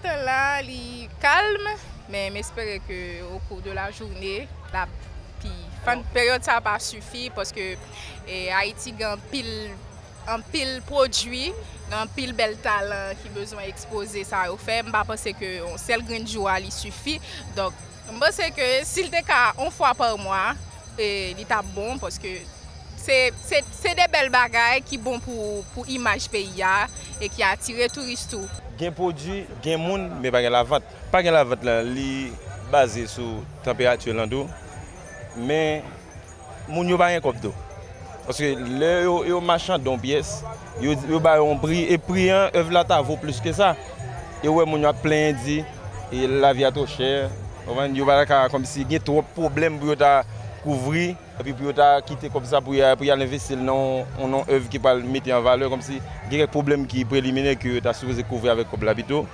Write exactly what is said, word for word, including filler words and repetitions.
Tan la, li kalm, men m espere ke au cours de la journée, l ap pi fann. Peryòd sa pa sifi paske e, Ayiti gen anpil, anpil pwodui, gen anpil bèl talan ki bezwen ekspoze sa yo fè. M pa panse ke yon sèl grenn jou a li sifi. Donk, m panse ke si l te ka yon fwa pa mwa, e, li t ap bon paske se, se, se de bèl bagay ki bon pou, pou imaj peyi a e ki atire touris tou. Gen pwodui, gen moun, men pa gen lavant. Pa gen lavant lan, li baze sou tanperati lan tou. Men moun yo pa gen kòb tou. Paske lè yo, yo machande yon pyès, yo, yo ba yo yon pri, e pri an, èv la ta vo plis ke sa. E ou wè moun yo ap plenyen di, e lavi a twò chè. Konprann? Yo pa ta ka, kòmsi gen twòp pwoblèm pou yo ta kouvri, epi pou yo ta kite kòb sa pou y a, pou y al envesti l nan yon, nan yon èv ki pral mete an valè, kòmsi gen kèk pwoblèm ki preliminè ke yo ta sipoze kouvri avèk kòb la pito.